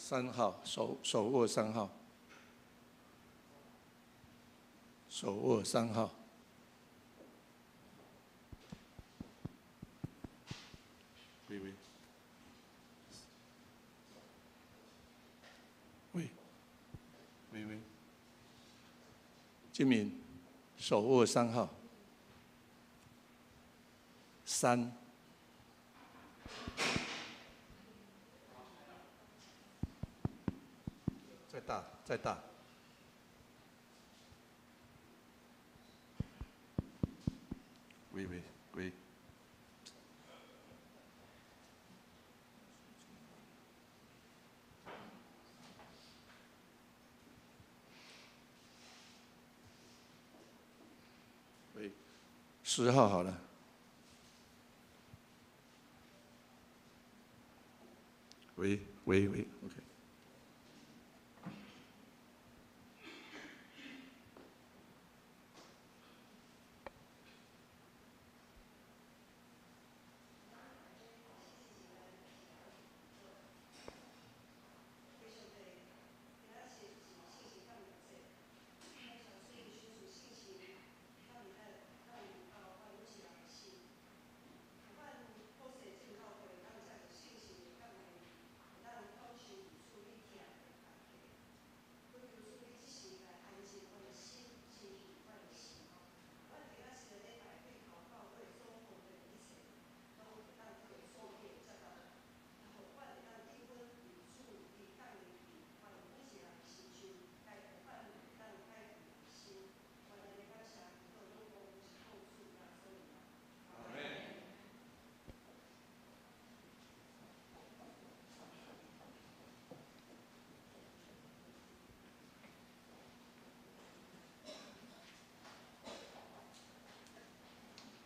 3号，手握三号，手握三号。喂喂，喂，喂喂，金敏，手握三号，三。再大，再大。喂喂喂。喂，10号好了。喂喂喂，OK。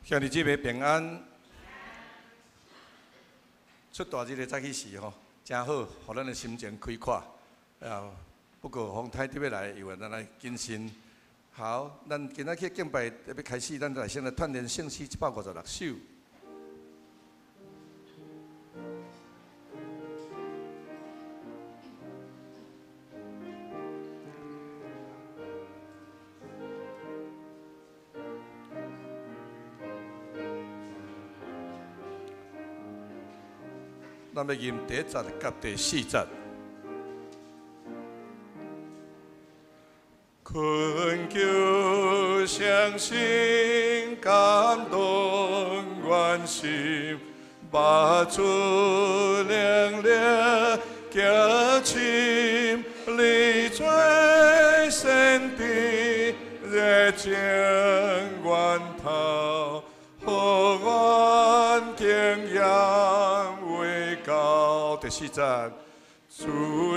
兄弟姊妹平安。出大日的早起时吼，真好，予咱的心情开阔。啊，不过风太特别来，因为咱来谨慎。好，咱今仔去敬拜要开始，咱来先来串联圣诗156首。咱要吟第一节佮第四节。恳求相信感动阮心，把主亮亮行深，你做圣地热情源头，予阮敬仰。第四节，主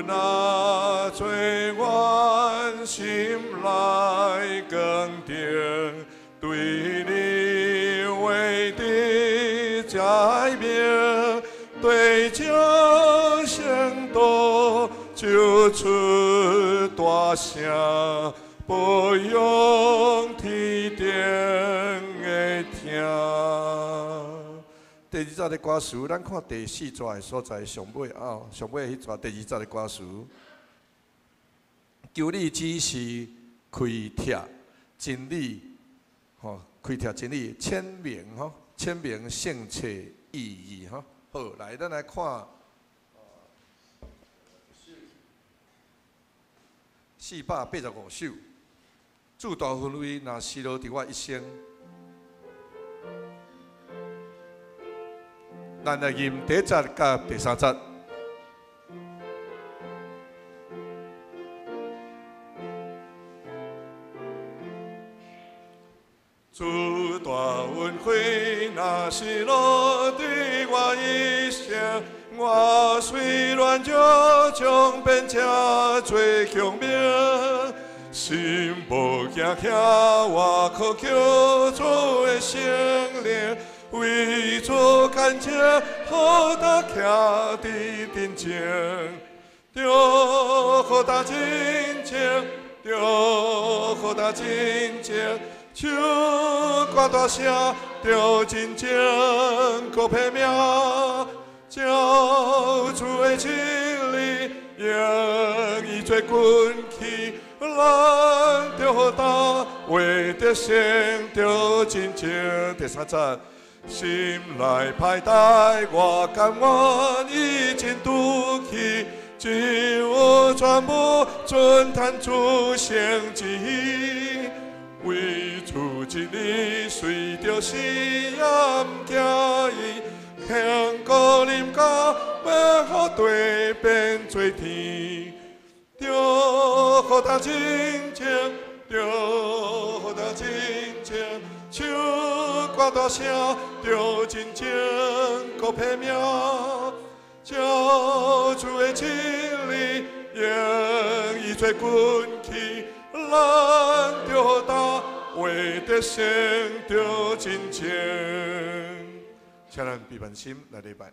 若做阮心内光灯，对你话的才明，对照圣道就出大声，不用天顶的听。第二节的歌词，咱看第四节的所在上尾啊，上尾彼节第二节的歌词。求你指示开拓真理，吼，开拓真理，显明吼，显明圣册意义吼。好，来，咱来看485首。主大恩威，若失落伫我一生。咱来吟第一节佮第三节。主大恩惠，若是落伫我一生，我虽软弱，将变成做强兵，心无惊吓，我可求主的圣灵。为主坚强，好打徛伫阵前，着好打阵前，着好打阵前，唱歌大声，着真情阁拼命，照主的真理，用伊做根基，咱著大卫得胜著真情。第三节，心内歹代，我甘愿已经拄去，只有全无尊叹主圣旨。为主真理，随著试验行伊，向高临到欲雨地变做天，祝福他真情，祝福他真情，唱歌大声，著真情阁批命，照主的真理，用伊做根基，咱著大卫得胜著真情。请咱闭目心来礼拜。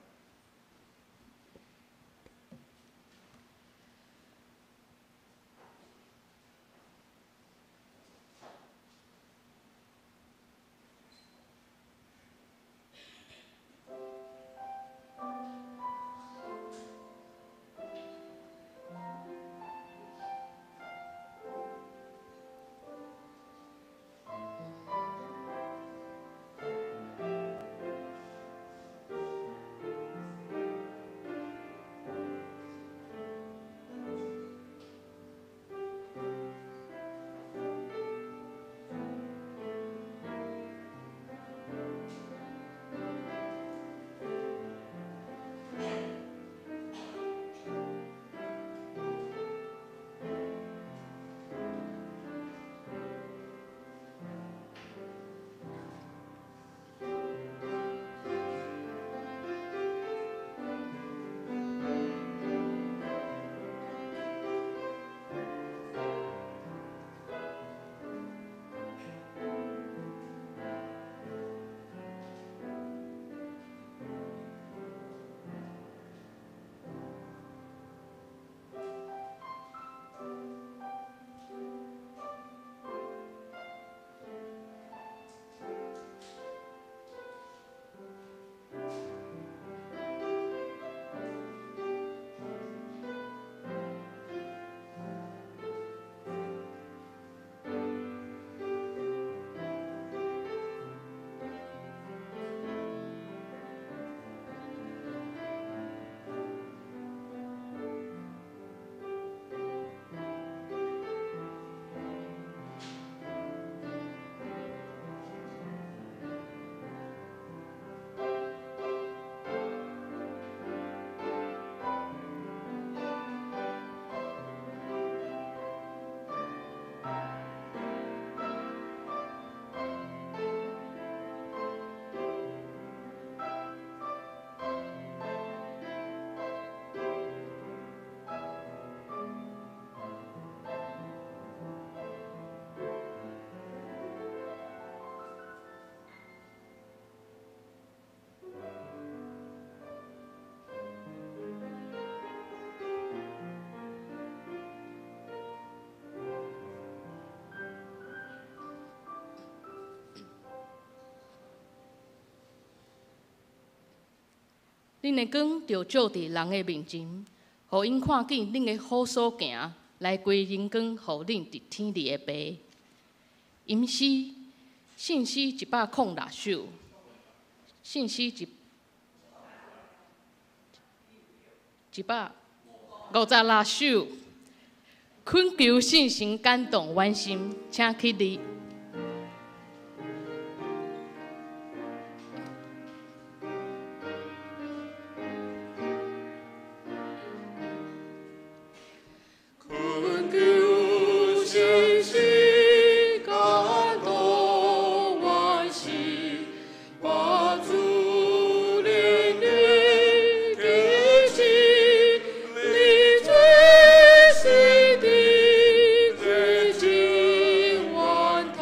恁的光著照佇人的面前，予𪜶看見恁的好所行，來歸榮光予恁佇天裡的爸。吟詩，信詩106首，信詩156首，懇求聖神感動阮心，請起立。懇求聖神感動阮心，把主憐憫記起，你最心的最近萬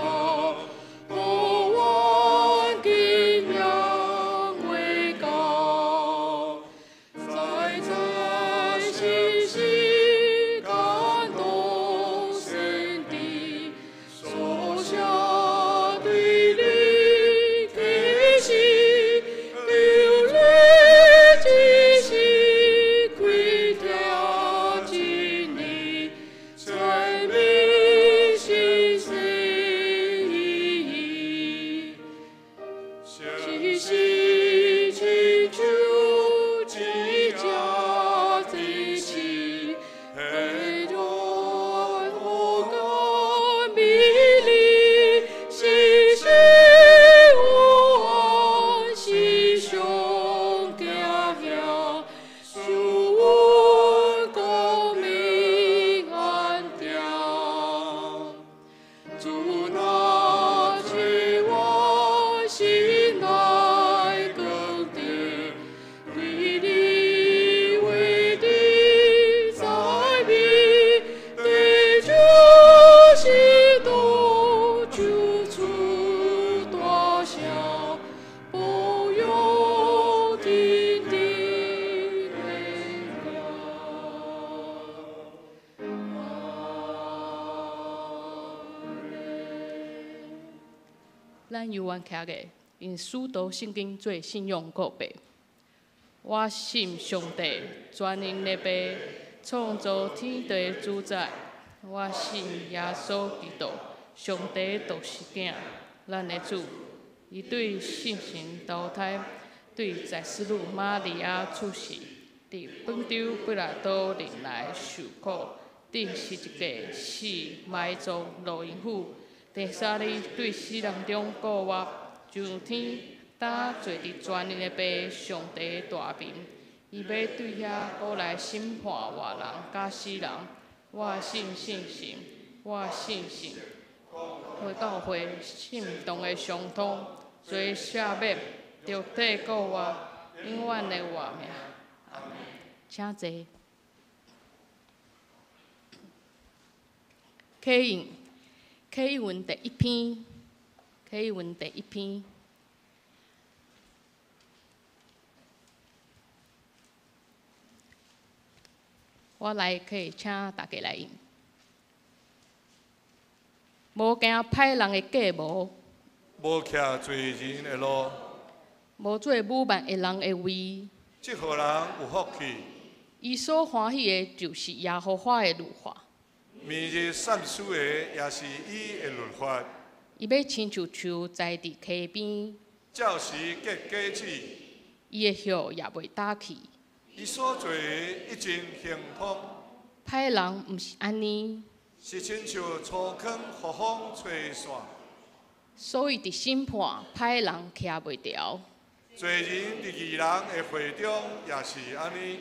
伊是親像一隻的刺，彼段何敢美麗，時時有愛，時常行行，賜阮光明安定。主若賜我心內光照，你的話的在美，對這世道就出大聲，保佑天地的光。阿們。咱猶原徛個，用使徒信經做信仰告白。我信上帝，全能的父，創造天地主宰。我信耶穌基督，上帝獨生囝，咱的主。伊對聖神投胎，對祭司女瑪利亞出世，佇本丟彼拉多任內受苦，釘十字架死，埋葬，落陰府。第三日對死人中復活，上天，搭坐佇全能的父上帝大面。伊欲對遐閣來審判活人佮死人。我信聖神，我信聖會教會信徒的相通，罪赦免，肉體復活，永遠的活命。阿們。請坐。啟應，啟應文第一篇，啟應文第一篇。我來可以請大家來應。無驚歹人的計謀，無徛罪人的路，無做侮慢的人的位。這予人有福氣。伊所歡喜的，就是耶和華的律法。明日散書的，也是伊的律法。伊欲親像樹栽佇溪邊，照時結果子。伊的葉也袂焦去。伊所做的一定亨通。歹人毋是按呢，是親像粗糠予風吹散。所以佇審判，歹人徛袂牢。罪人佇義人的會中也是按呢。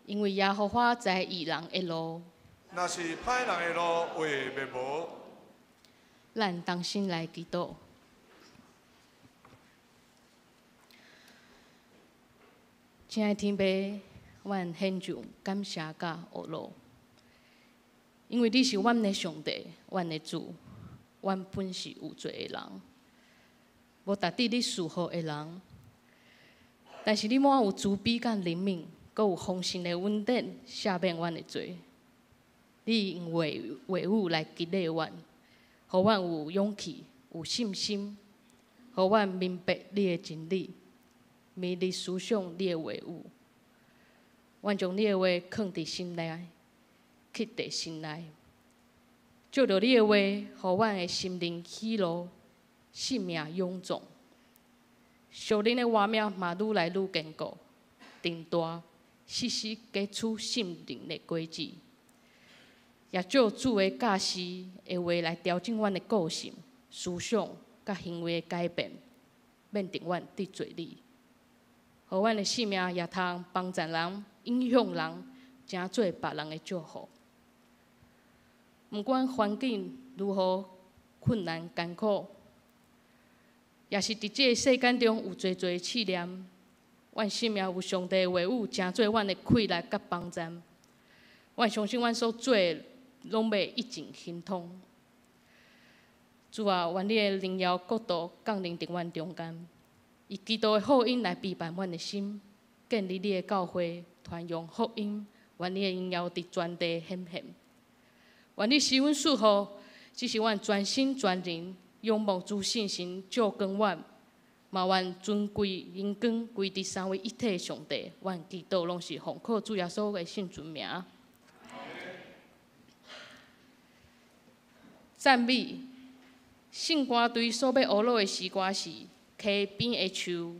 因為耶和華知義人的路。若是歹人的路會滅無。咱同心來祈禱。親愛天父，阮獻上感謝佮呵咾，因為你是阮的上帝，阮的主，阮本是有罪的人，無值得你賜福的人。但是你滿有慈悲佮憐憫，閣有豐盛的恩典，赦免阮的罪。你用話語來激勵阮，予阮有勇氣、有信心，予阮明白你的真理，每日思想你的話語。阮將你的話囥佇心內，刻佇心內。借著你的話，予阮的心靈喜樂，性命勇壯。屬靈的活命嘛愈來愈堅固、壯大，時時結出聖靈的果子。也借主的教示的話來調整阮的個性、思想佮行為的改變，免得阮得罪你。予阮的性命也通幫助人、影響人，成做別人的祝福。毋管環境如何困難艱苦，也是佇這个世間中有濟濟試煉，阮性命有上帝的話語，成做阮的氣力佮幫助。阮相信阮所做的攏欲一定亨通。主啊，願你的榮耀國度降臨佇阮中間，以基督的福音來陪伴阮的心，建立你的教會，傳揚福音。願你的榮耀佇全地顯現。願你賜阮祝福，只是阮全心全人仰望主聖神照光阮，嘛願尊貴榮光歸佇三位一體的上帝。阮祈禱攏是奉靠主耶穌的聖尊名。讚美聖歌隊所欲呵咾的詩歌是《溪邊的樹。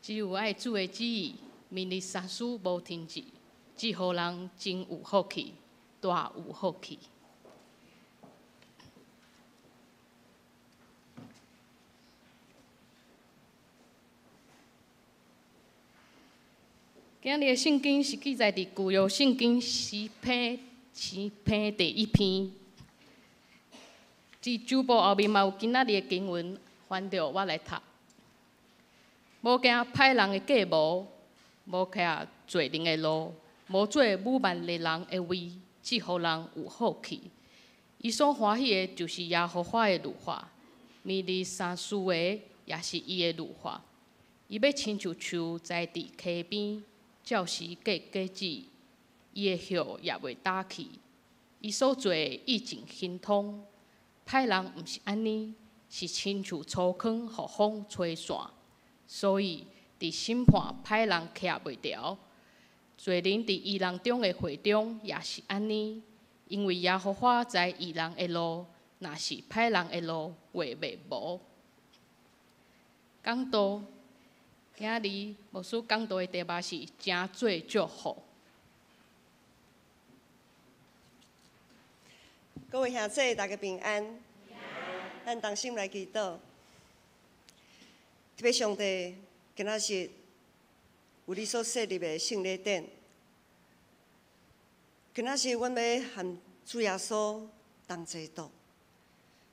只有愛主的旨意，明日三事無停止，只予人真有福氣，大有福氣。今日的聖經是記載佇舊約聖經詩篇第一篇。佇主簿後面嘛有今仔日的經文，翻著我來讀。無行歹人的計謀，無徛罪人的路，無做侮慢的人的位，只予人有福氣。伊所歡喜的，就是耶和華的律法，明日三思的也是伊的律法。伊欲親像樹栽佇溪邊，照時結果子，伊的葉也袂焦去。伊所做的以盡亨通。歹人毋是按呢，是親像粗糠予風吹散。所以，佇審判歹人徛袂牢，罪人佇義人中的會中也是按呢，因為耶和華知義人的路，若是歹人的路會滅無。講道，今日牧師講道的題目是成做祝福。各位兄弟，大家平安。咱同心來祈禱。特別上帝，今仔日有你所設立的聖禮典。今仔日阮欲和主耶穌同齊度。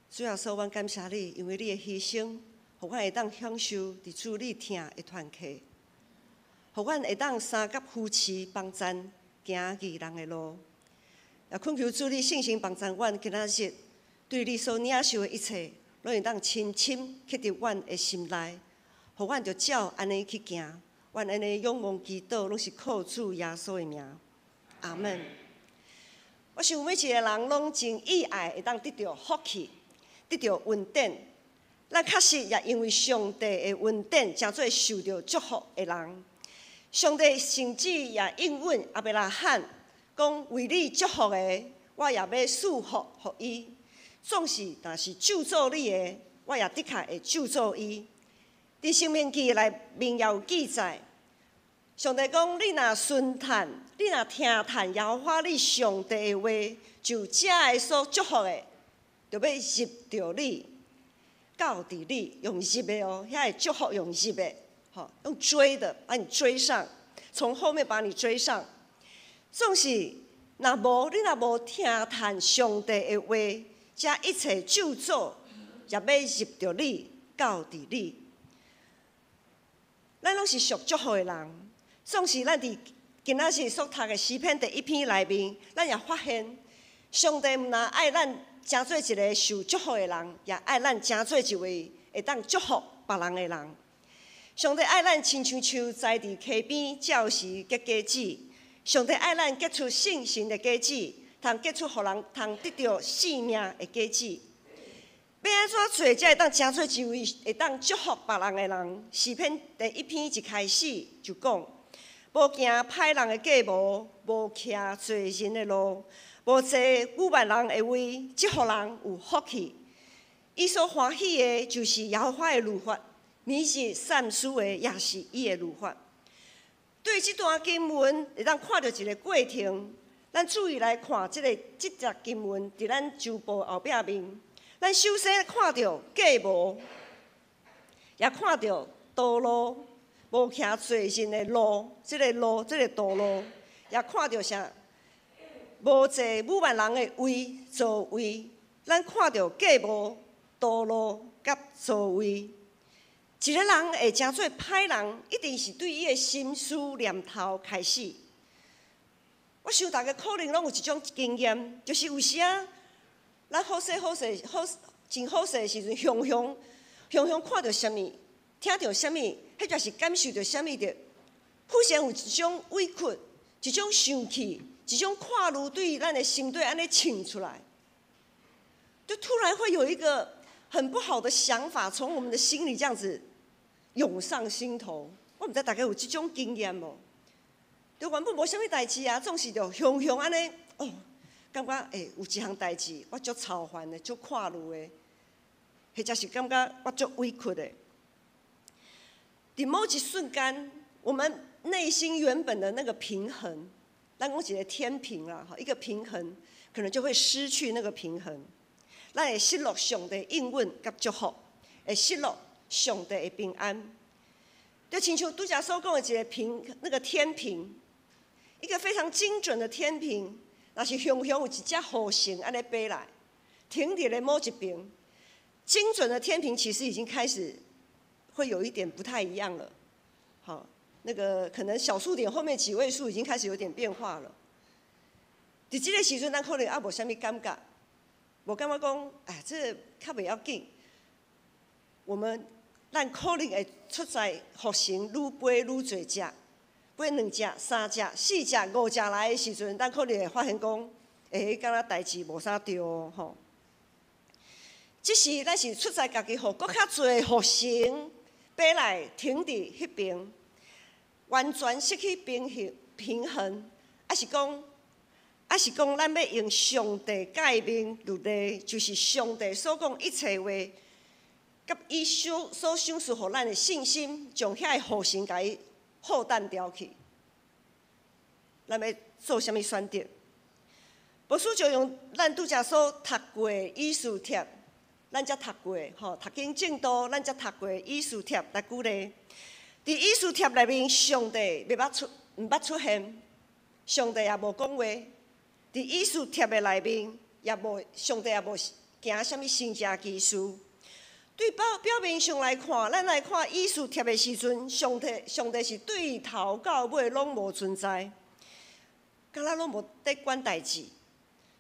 主耶穌，阮感謝你，因為你的犧牲，予阮會當享受佇主你疼的團契，予阮會當相佮扶持幫贊行義人的路。也懇求主你聖神幫贊阮今仔日對你所領受的一切，攏會當深深刻佇阮的心內，予阮就照按呢去行。阮按呢仰望祈禱，攏是靠主耶穌的名。阿門。我想每一個人攏真意愛會當得著福氣，得著恩典。咱確實也因為上帝的恩典，成做受著祝福的人。上帝甚至也應允亞伯拉罕，講為你祝福的，我也欲賜福予伊；總是若是咒詛你的，我也的確會咒詛伊。佇申命記內面也有記載，上帝講：你若順趁，你若聽趁耶和華你上帝的話，就這个所祝福的，就欲入著你，到佇你用入的哦，遐个祝福用入的，吼，用追的把你追上，從後面把你追上。總是若無你若無聽趁上帝的話，這一切咒詛也欲入著你，到佇你。咱攏是屬祝福的人，總是咱佇今仔日所讀的詩篇第一篇內面，咱也發現，上帝毋但愛咱成做一个受祝福的人，也愛咱成做一位會當祝福別人的人。上帝愛咱親像樹栽佇溪邊，照時結果子。上帝愛咱結出信心的果子，通結出予人通得著性命的果子。欲按怎做才會當成做一位會當祝福別人的人？詩篇第一篇一開始就講：無行歹人的計謀，無徛罪人的路，無坐愚妄人的位，這予人有福氣。伊所歡喜的，就是耶和華的律法，每日善思的也是伊的律法。對這段經文，會當看著一个過程。咱注意來看這个這節經文，佇咱周報後壁面。咱首先看著計謀，也看著道路，無徛罪人的路，這个路，這个道路，也看著啥？無坐愚妄人的位，座位。咱看著計謀、道路佮座位。一个人會成做歹人，一定是對伊的心思念頭開始。我想大家可能攏有這種經驗，就是有時啊，咱好勢好勢好真好勢的時陣，雄雄雄雄看著啥物，聽著啥物，或者是感受著啥物著，忽然有一種委屈，一種生氣，一種看慮對咱的心底按呢衝出來，就突然會有一個很不好的想法從我們的心裡這樣子湧上心頭。我毋知大家有這種經驗無？就原本無啥物代誌啊，總是就雄雄按呢哦。感覺欸，有一項代誌，我足操煩的，足看慮的，或者是感覺我足委屈的。佇某一瞬間，我們內心原本的那個平衡，咱講一個天平啦，一個平衡，可能就會失去那個平衡。咱會失落上帝應允佮祝福，會失落上帝的平安。就親像拄才所講的一個平，那個天平，一個非常精準的天平。若是雄雄有一隻雨神按呢飛來，停佇咧某一邊，精準的天平其實已經開始會有一點不太一樣了。好，那個可能小數點後面幾位數已經開始有點變化了。佇這個時陣，咱可能猶無啥物感覺，無感覺講，哎，這較袂要緊。我們咱可能會出在雨神愈飛愈濟隻。飛兩隻、三隻、四隻、五隻來的時陣，咱可能會發現講，欸，敢若代誌無啥對哦，吼。這時咱是出在家己，予閣較濟雨神飛來停佇彼邊，完全失去平衡，平衡，抑是講，咱欲用上帝誡命律例，就是上帝所講一切話，佮伊所賞賜予咱的信心，將遐个雨神共伊喝淡掉去。咱欲做啥物選擇？牧師就用咱拄才所讀過的以斯帖，咱才讀過吼，讀經進度，咱才讀過以斯帖來舉例。佇以斯帖內面，上帝毋捌出現，上帝也無講話。佇以斯帖的內面，也無上帝也無行啥物神蹟奇事。對表面上來看，咱來看以斯帖的時陣，上帝是對頭到尾攏無存在，敢若攏無佇管代誌。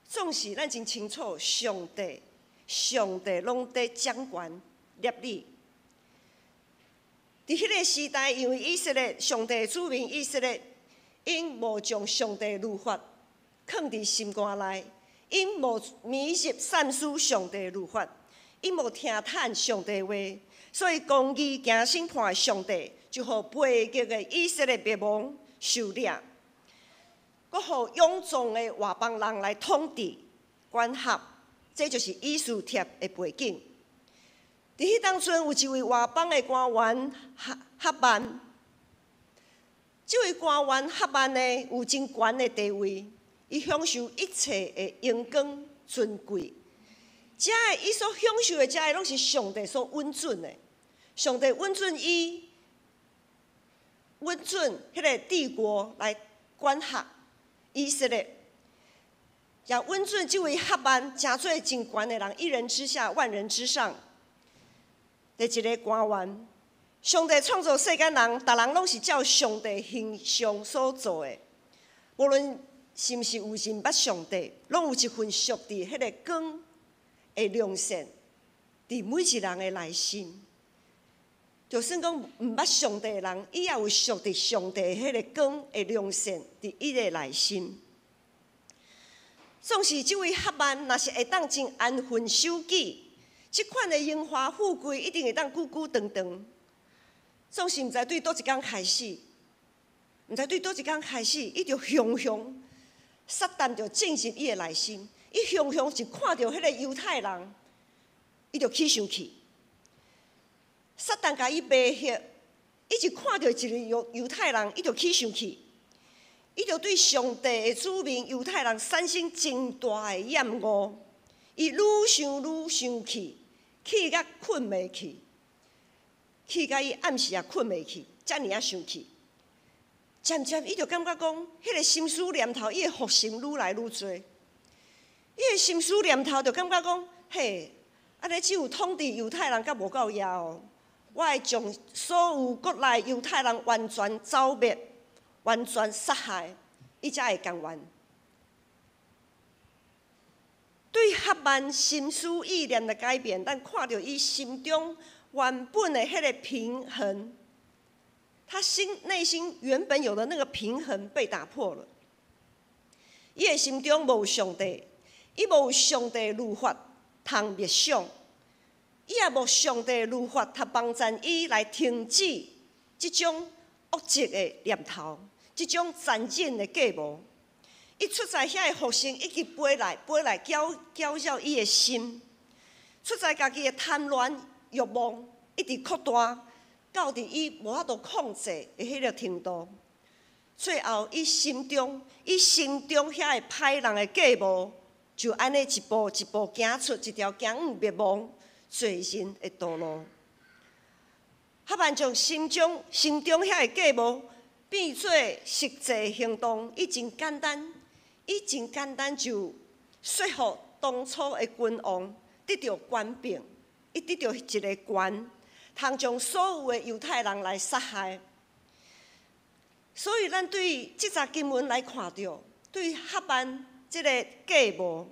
總是咱真清楚，上帝攏佇掌權攝理。佇彼个時代，因為以色列上帝子民以色列，𪜶無將上帝律法囥佇心肝內，𪜶無每日散思上帝律法，𪜶無聽趁上帝話，所以公義行審判的上帝就予背逆的以色列滅亡受掠，閣予勇壯的外邦人來統治管轄，這就是以斯帖的背景。佇彼當陣，有一位外邦的官員哈曼，這位官員哈曼呢，有真懸的地位，伊享受一切的榮光尊貴。這个伊所享受的，這个攏是上帝所允准的。上帝允准伊，允准彼个帝國來管轄以色列，也允准這位哈曼成做真懸的人，一人之下，萬人之上的一个官員。上帝創造世間人，逐人攏是照上帝形象所造的，無論是毋是有認捌上帝，攏有一份屬佇彼个光的良善，佇每一人的內心。就算講毋捌上帝的人，伊也有屬佇上帝彼个光的良善佇伊的內心。總是這位哈曼，若是會當真安分守己，這款的榮華富貴一定會當久久長長。總是毋知對佗一工開始，毋知對佗一工開始，伊就雄雄撒旦就進入伊的內心，伊雄雄一看著彼个猶太人，伊就起生氣。撒旦共伊迷惑，伊一看著一个猶太人，伊就起生氣，伊就對上帝的子民猶太人產生真大的厭惡，伊愈想愈生氣，氣甲睏袂去，氣甲伊暗時也睏袂去，遮爾仔生氣。漸漸伊就感覺講，彼个心思念頭，伊的惑心愈來愈濟。伊的心思念頭就感覺講，嘿，按呢只有統治猶太人閣無夠枵哦。我會將所有國內猶太人完全剿滅、完全殺害，伊才會甘願。對哈曼心思意念的改變，咱看著伊心中原本的彼个平衡，他內心原本有的那個平衡被打破了。伊的心中無上帝，伊無上帝律法通默想，伊也無上帝律法通幫助伊來停止這種惡質的念頭，這種殘忍的計謀。伊出在遐个惑星一直飛來飛來攪攪擾伊的心，出在家己的貪戀欲望一直擴大，到佇伊無法度控制的彼个程度。最後，伊心中遐个歹人的計謀，就按呢一步一步行出一條行向滅亡罪人的道路。哈曼將心中遐个計謀變做實際行動，伊真簡單就說服當初的君王得著權柄，伊得著一个權，通將所有的猶太人來殺害。所以，咱對這節經文來看著，對哈曼這個計謀，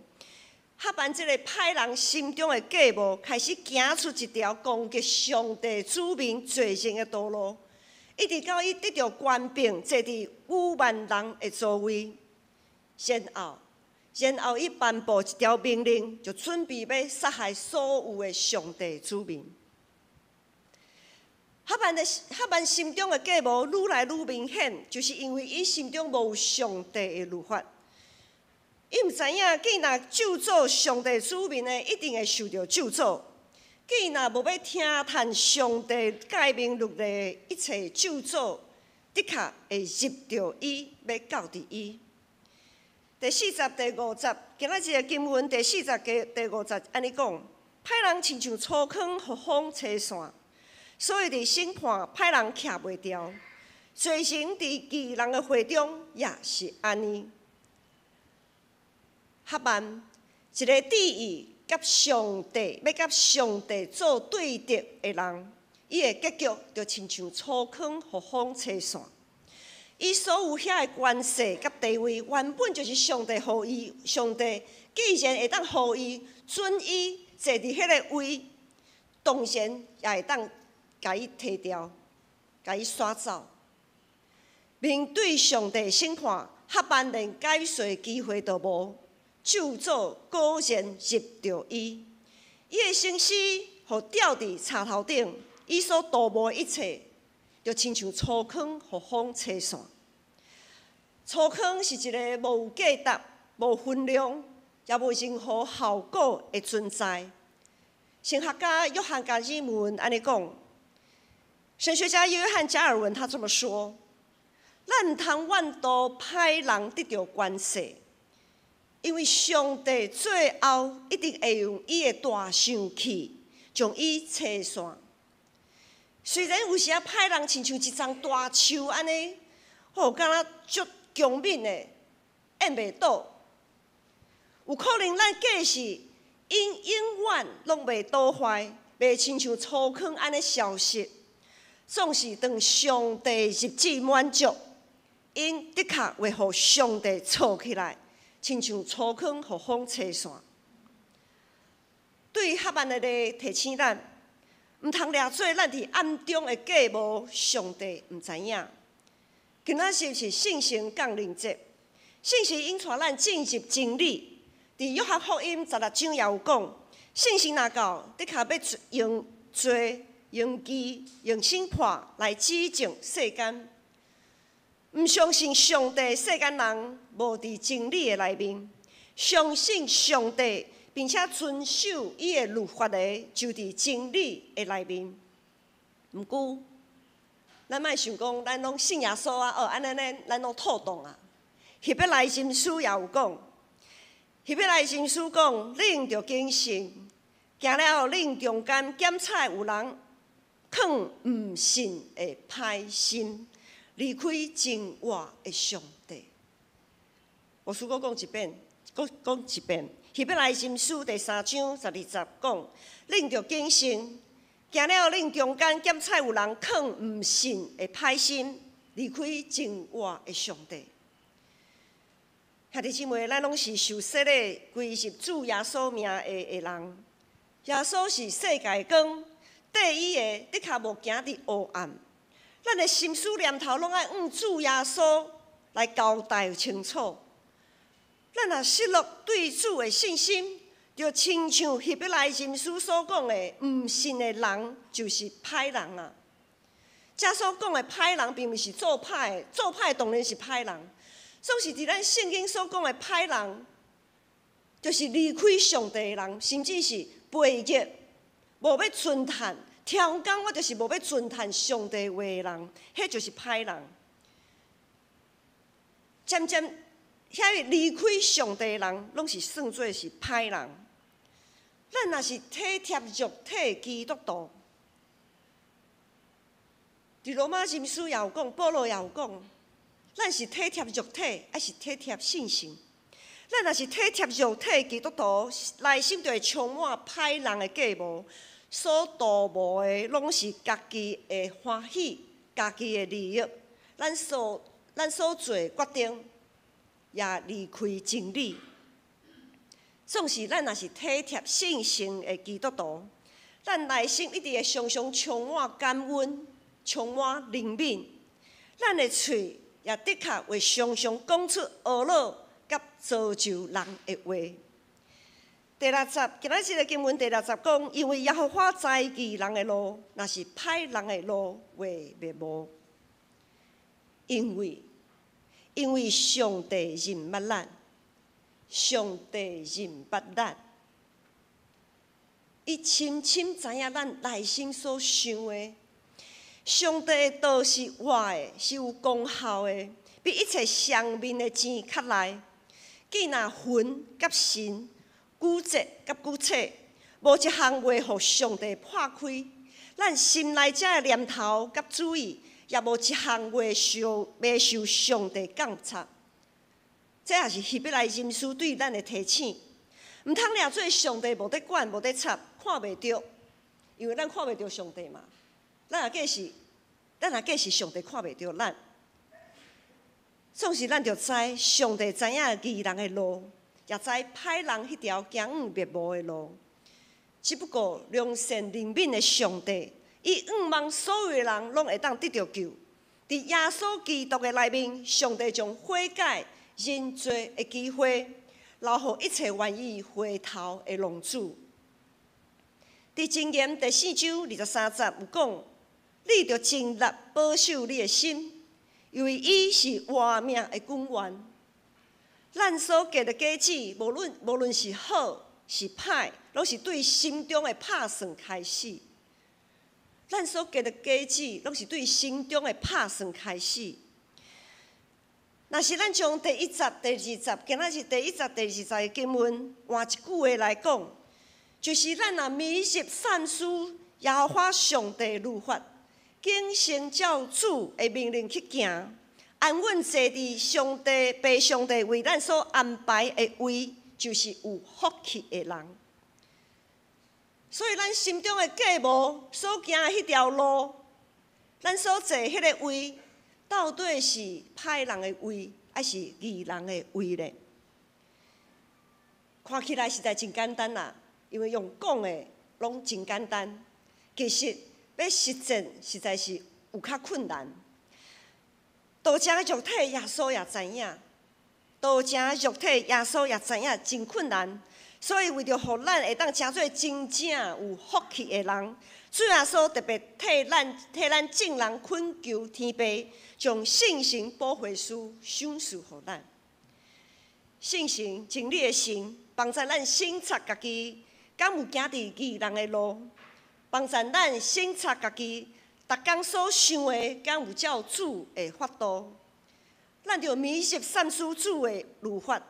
哈曼這個歹人心中的計謀，開始行出一條攻擊上帝子民罪人的道路，一直到伊得著權柄，坐佇五萬人的座位，然後伊頒布一條命令，就準備欲殺害所有的上帝子民。哈曼心中的计谋愈来愈明显，就是因为伊心中無上帝的律法。伊毋知影，既若咒詛上帝子民的，一定會受著咒詛；既若無欲聽趁上帝誡命律例的一切咒詛，的確會入著伊，欲到佇伊。第四節、第五節，今仔日的經文第四節加第五節按呢講：歹人親像粗糠，予風吹散，所以佇審判歹人徛袂牢。罪人佇義人的會中也是按呢。哈曼一个志意佮上帝欲佮上帝做對敵的人，伊的結局就親像粗糠，予風吹散。伊所有遐的權勢佮地位，原本就是上帝予伊。上帝既然會當予伊准伊坐佇彼个位，當然也會當共伊提掉，共伊刷走。面對上帝審判，哈曼連解說機會都無。咒詛果然入著伊，伊的心思予吊佇柴頭頂，伊所圖謀的一切，就親像粗糠，予風吹散。粗糠是一个無價值、無分量，也無任何效果的存在。神學家約翰加爾文按呢講，神學家約翰加爾文他這麼說：咱毋通怨妒歹人得著權勢。因為上帝最後一定會用伊的大生氣將伊吹散。雖然有時仔歹人親像一叢大樹按呢，吼，敢若足強猛的，按袂倒。有可能咱過世，𪜶永遠攏袂倒壞，袂親像粗糠按呢消失。總是當上帝日子滿足，𪜶的確會予上帝挫起來。親像粗糠，予風吹散。對哈曼的例提醒咱，毋通掠做咱佇暗中的計謀，上帝毋知影。今仔日是聖神降臨節，聖神引帶咱進入真理。佇約翰福音16章也有講，聖神若到，的確欲用罪、用義、用審判來指證世間。毋相信上帝，世間人無佇真理的內面；相信上帝，並且遵守伊的律法的，就佇真理的內面。毋過，咱莫想講，咱攏信耶穌啊，哦，按呢呢，咱攏妥當啊。希伯來書也有講，希伯來書講，恁著謹慎，驚了恁中間檢採有人囥毋信的歹心，離開真活的上帝。我閣講一遍，閣講一遍。希伯來書第三章十二節講，恁著謹慎，驚了恁中間檢採有人囥毋信的歹心，離開真活的上帝。兄弟姊妹，咱攏是受洗禮歸入主耶穌名的人。耶穌是世界光，綴伊的的確無行佇黑暗。咱的心思念頭攏愛向主耶穌來交代清楚。咱若失落對主的信心，就親像希伯來書所講的，毋信的人就是歹人啊。這所講的歹人，並毋是做歹的，做歹當然是歹人。總是佇咱聖經所講的歹人，就是離開上帝的人，甚至是背逆，無欲遵趁。超工我就是無欲遵趁上帝話的人，彼就是歹人。漸漸，遐個離開上帝的人，攏是算做是歹人。咱若是體貼肉體基督徒，佇羅馬書也有講，保羅也有講，咱是體貼肉體，抑是體貼聖神？咱若是體貼肉體基督徒，內心就會充滿歹人的計謀。所圖謀的攏是家己的歡喜、家己的利益。咱所做的決定，也離開真理。總是咱若是體貼聖神的基督徒，咱內心一直會常常充滿感恩、充滿憐憫。咱的喙也的確會常常講出呵咾佮造就人的話。第六節，今仔日的經文第六節講，因為耶和華知義人的路，若是歹人的路會滅無。因為上帝認捌咱，上帝認捌咱，伊深深知影咱內心所想的。上帝的道是活的，是有功效的，比一切雙面的劍較利。見若魂佮神，骨節佮骨刺，無一項袂予上帝破開。咱心內遮的念頭佮主意，也無一項袂受上帝監察。這也是希伯來人書對咱的提醒。毋通掠做上帝無佇管、無佇插，看袂著，因為咱看袂著上帝嘛。咱若假是上帝看袂著咱，總是咱著知上帝知影義人的路，也知歹人彼條行往滅無的路。只不過良善憐憫的上帝，伊向望所有的人攏會當得著救。佇耶穌基督的內面，上帝將悔改認罪的機會，留予一切願意回頭的浪子。佇箴言第四章23節有講：你著盡力保守你的心，因為伊是活命的根源。咱所結的果子，無論是好是歹，攏是對心中的拍算開始。咱所結的果子，攏是對心中的拍算開始。若是咱將第一節、第二節，今仔日第一節、第二節的經文換一句話來講，就是咱若迷入三思耶和華上帝律法，謹慎照主的命令去行，安穩坐佇上帝、父上帝為咱所安排的位，就是有福氣的人。所以，咱心中的計謀所行的彼條路，咱所坐彼个位，到底是歹人的位，抑是義人的位咧？看起來實在真簡單啦，因為用講的攏真簡單，其實欲實踐實在是有較困難。道成肉體，耶穌也知影；道成肉體，耶穌也知影真困難。所以為著予咱會當成做真正有福氣的人，主耶穌特別替咱眾人懇求天父，將聖神保惠師賞賜予咱。聖神真理的神，幫助咱省察家己，敢有行佇義人的路；幫助咱省察家己，逐工所想的，敢有照主的法度。咱著迷入三思主的律法，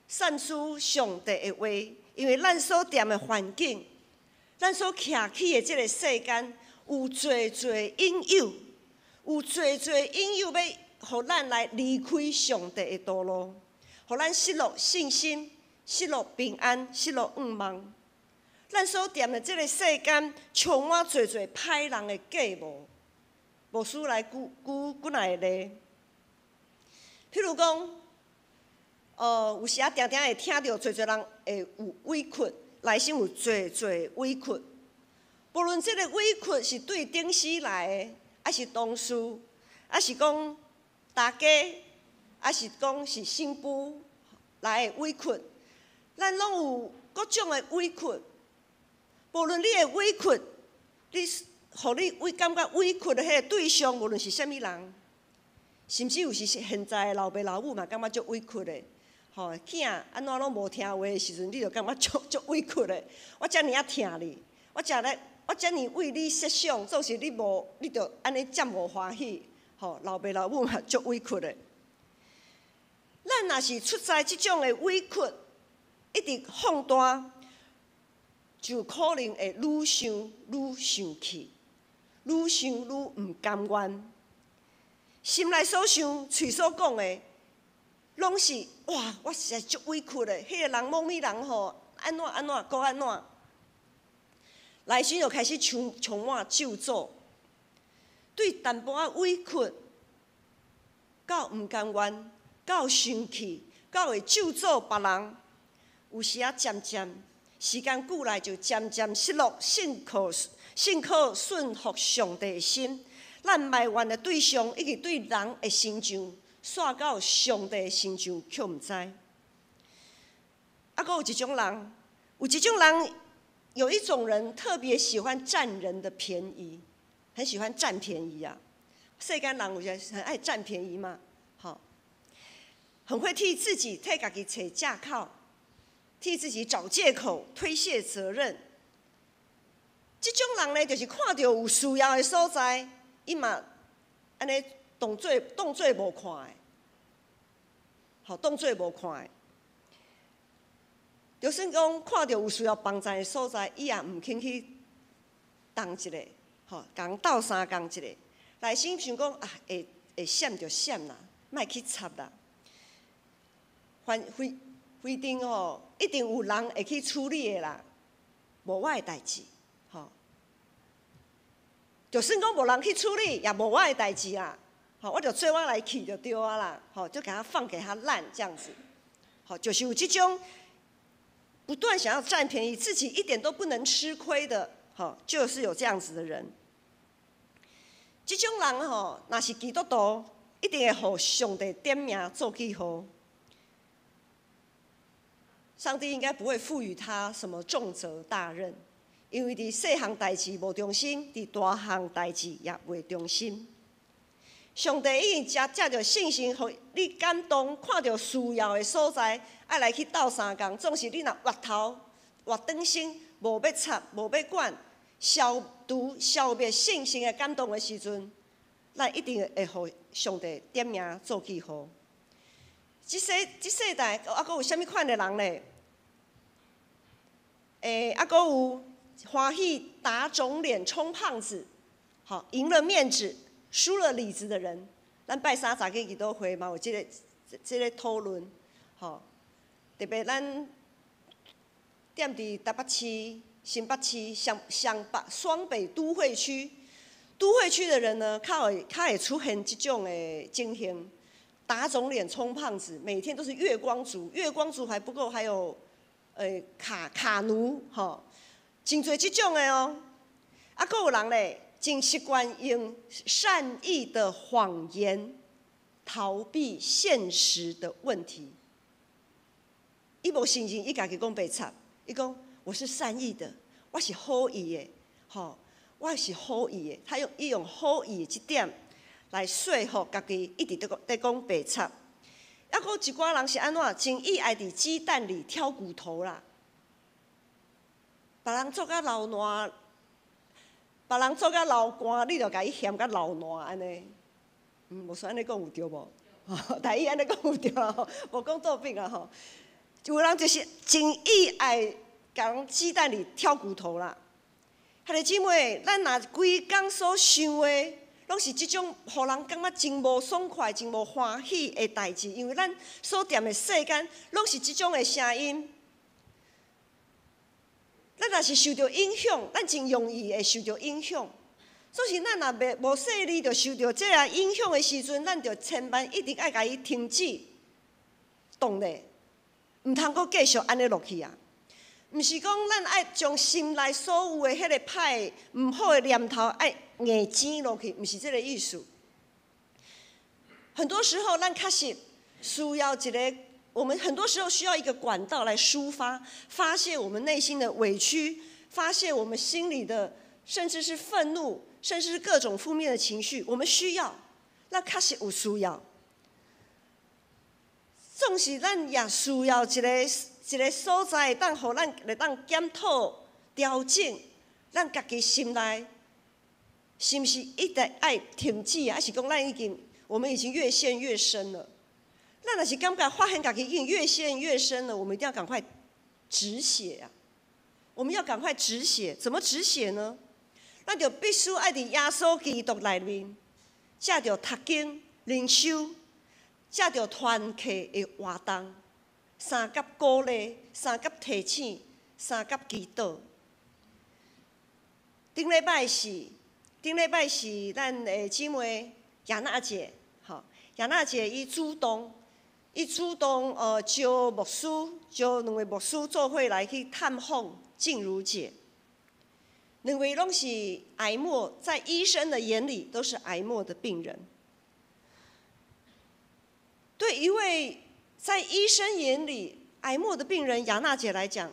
三思上帝的話，因為咱所踮的環境，咱所徛起的這个世間，有濟濟引誘，有濟濟引誘欲予咱來離開上帝的道路，予咱失落信心、失落平安、失落向望。咱所踮的這个世間，充滿濟濟歹人的計謀。牧師來舉幾若個例，譬如講，有時仔定定會聽著濟濟人會有委屈，內心有濟濟委屈。無論這个委屈是對頂司來的，抑是同事，抑是講大家，抑是講是新婦來的委屈，咱攏有各種的委屈。無論你的委屈，你予你委感覺委屈的彼个對象，無論是啥物人，甚至有時是現在的老爸老母嘛，感覺足委屈的。吼，囝按怎攏無聽話的時陣，你就感覺足足委屈的。我遮爾仔疼你，我遮咧，我遮爾為你設想，總是你無，你就按呢遮無歡喜。吼，老爸老母嘛足委屈的。咱若是出在這種的委屈，一直放大，就可能會愈想愈生氣，愈想愈毋甘願。心內所想、喙所講的，攏是哇！我實在足委屈的，彼个人某物人吼，按怎按怎，閣按怎，內心就開始充滿咒詛，對淡薄仔委屈，到毋甘願，到生氣，到會咒詛別人，有時仔漸漸時間久來，就漸漸失落信靠順服上帝的心。咱埋怨的對象，以及對人的形象，煞到上帝的形象卻毋知。啊，閣有一種人，有一種人，有一種人特別喜歡佔人的便宜，很喜歡佔便宜啊。世間人有時很愛佔便宜嘛，好，很會替自己替家己揣藉口，替自己找借口，推卸責任。這種人呢，就是看著有需要的所在，伊嘛按呢當做無看的，好，當做無看的。就算講看著有需要幫助的所在，伊也毋肯去動一下，吼，共人鬥相共一下。內心想講啊，會閃就閃啦，莫去插啦。反非非定吼，一定有人會去處理的啦，無我的代誌，吼。就算講無人去處理，也無我的代誌啦。吼，我就做我來去就對啊啦，吼，就共他放給他爛這樣子。好，就是有這種不斷想要佔便宜，自己一點都不能吃虧的，吼，就是有這樣子的人。這種人吼，若是基督徒，一定會予上帝點名做記號。上帝應該不會賦予他什麼重責大任，因為佇細項代誌無忠心，佇大項代誌也袂忠心。上帝已經藉著聖神，予你感動，看著需要的所在，愛來去鬥相共。總是你若越頭越轉身，無欲插，無欲管，消除消滅聖神的感動的時陣，咱一定會予上帝點名做記號。這世代猶閣有啥物款的人咧？猶閣有歡喜打腫臉充胖子，好，贏了面子，輸了裡子的人。咱拜三早起祈禱會嘛有這個討論，吼，特別咱踮佇台北市、新北市、雙雙北、雙北都會區，都會區的人呢，較會出現這種的情形，打腫臉充胖子，每天都是月光族，月光族還不夠，還有卡奴，吼，真濟這種的哦。啊，閣有人咧，真習慣用善意的謊言逃避現實的問題。伊無承認，伊家己講白賊，伊講我是善意的，我是好意的，吼，我是好意的。伊用好意的這點來說服家己，一直佇講白賊。猶閣有一寡人是按怎？真意愛佇雞蛋裡挑骨頭啦，別人做甲流爛，別人做甲流汗，你就共伊嫌甲流爛按呢。無說按呢講有對無？台語按呢講有對啦吼，無講倒反啊吼。有人就是真意愛共人雞蛋裡挑骨頭啦。兄弟姊妹，咱若規工所想的，攏是這種予人感覺真無爽快、真無歡喜的代誌，因為咱所踮的世間，攏是這種的聲音。咱若是受著影響，咱真容易會受著影響。所以咱若袂無細膩，就受著這个影響的時陣，咱就千萬一定愛共伊停止動咧，毋通閣繼續按呢落去啊！毋是講咱愛將心內所有的彼个歹毋好的念頭愛硬擠落去，毋是這个意思。很多時候，咱確實需要一個，我們很多時候需要一個管道來抒發、發洩我們內心的委屈，發洩我們心裡的，甚至是憤怒，甚至是各種負面的情緒，我們需要，咱確實有需要。總是咱也需要一個所在，當予咱會當檢討、調整，咱家己心內是毋是一直愛停止啊？還是講咱已經，我們已經越陷越深了？咱若是感覺發現家己已經越陷越深了，我們一定要趕快止血啊！我們要趕快止血，怎麼止血呢？咱就必須愛佇耶穌基督內面，藉著讀經、靈修，藉著團契的活動，相佮鼓勵、相佮提醒、相佮祈禱。頂禮拜是咱的姊妹亞娜姐，吼，亞娜姐伊主動招牧師，招兩位牧師做伙來去探訪靜茹姐。兩位攏是癌末，在醫生的眼裡都是癌末的病人。對一位在醫生眼裡癌末的病人亞娜姐來講，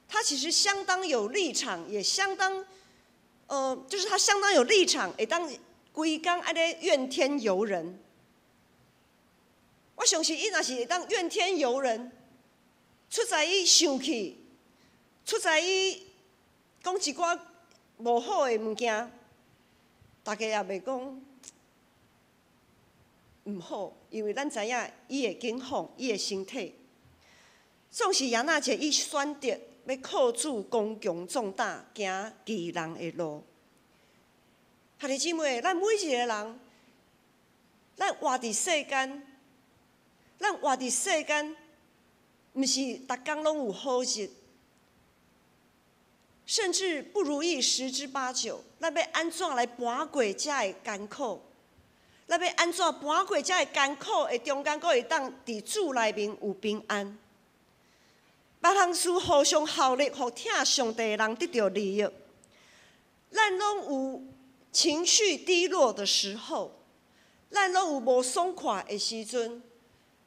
他其实相当有立场，也相当，就是他相当有立场，会当规工按呢怨天尤人。我相信伊若是会当怨天尤人，出在伊生气，出在伊讲一寡无好的物件，大家也袂讲毋好，因为咱知影伊的境况，伊的身体。总是耶纳解伊选择欲靠主刚强壮胆，行义人的路。兄弟姊妹，咱每一个人，咱活伫世间，咱活伫世间，毋是逐工拢有好日，甚至不如意十之八九。咱欲按怎来跋过遮的艰苦？咱欲按怎跋过遮的艰苦的中间，阁会当伫主内面有平安？别项事互相效力，予疼上帝的人得著利益。咱拢有情绪低落的时候，咱拢有无爽快的时阵，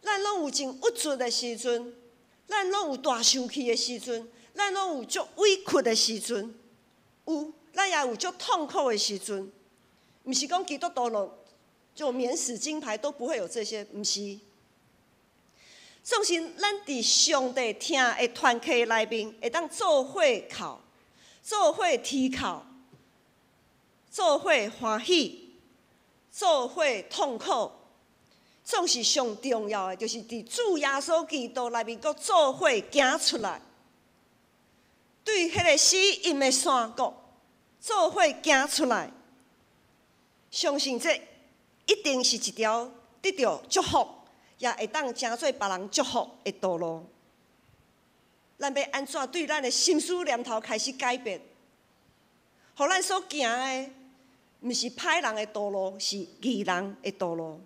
咱拢有真郁卒的时阵，咱拢有大生气的时阵，咱拢有足委屈的时阵，有，咱也有足痛苦的时阵。毋是讲基督徒拢就免死金牌都不会有这些，毋是。总是咱伫上帝疼的团契内面，会当做伙哭，做伙啼哭，做伙欢喜，做伙痛苦。总是上重要的，就是伫主耶稣基督内面，阁做伙行出来，对彼个死荫的山谷，做伙行出来。相信这一定是一条得著祝福，也会当成做别人祝福的道路。咱欲按怎对咱的心思念头开始改变，予咱所行的，毋是歹人的道路，是义人的道路。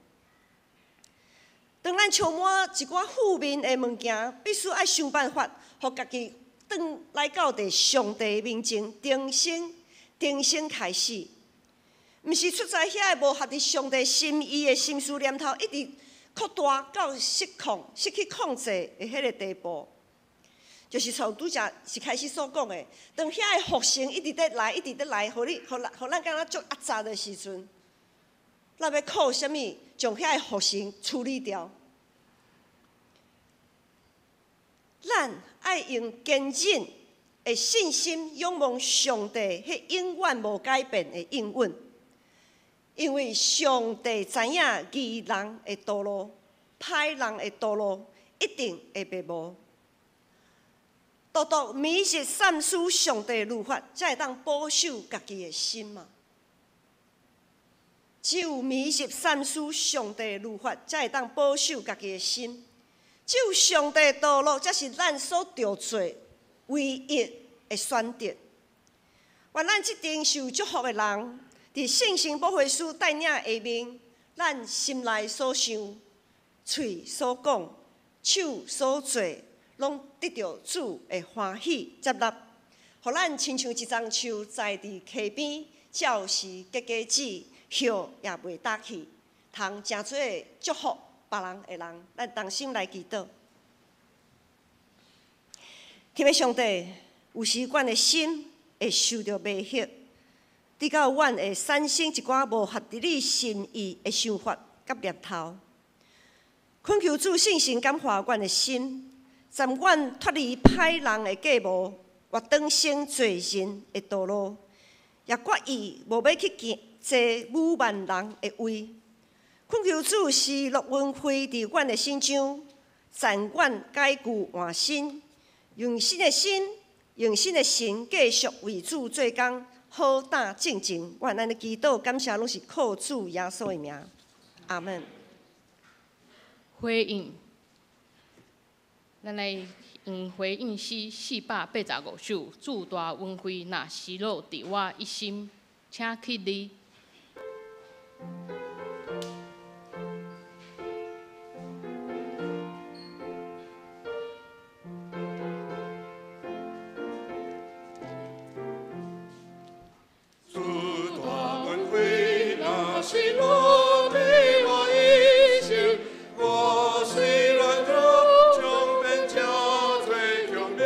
当咱充满一寡负面的物件，必须爱想办法，予家己转来到伫上帝面前，重新、重新开始。毋是出在遐个无合伫上帝心意的心思念头，一直扩大到失控、失去控制的彼个地步。就是从拄才一开始所讲的，当遐个复兴一直伫来、一直伫来，予你、予咱、予咱感觉足压榨的时阵，咱欲靠啥物将遐个复兴处理掉？咱爱用坚韧的信心仰望上帝，彼永远无改变的应允。因为上帝知影义人的道路，歹人的道路一定会灭无。独独每日三思上帝律法，才会当保守家己的心嘛。只有每日三思上帝律法，才会当保守家己的心。只有上帝道路，才是咱所著做唯一的选择。愿咱这阵受祝福的人，伫圣神保惠师带领下面，咱心内所想、喙所讲、手所做，拢得著主的欢喜接纳，予咱亲像一丛树栽伫溪边，照时结果子，叶也袂焦去，通成做祝福别人的人。咱同心来祈祷。天父上帝，有时阮的心会受著迷惑，直到阮会产生一寡无合伫你心意的想法佮念头。恳求主圣神感化阮的心，暂阮脱离歹人的计谋，活当成罪人的道路，也决意无欲去行坐侮慢人的位。恳求主施乐恩惠伫阮的身上，暂阮改旧换新，用新的心，用新的神，继续为主做工，好胆正经。愿咱的祈祷感谢，拢是靠主耶稣的名。阿门。回应，咱来用回应诗485首，主大恩惠若失落伫我一心，请起立。主大恩惠若失落伫我一心，我虽软弱，将变成最强烈，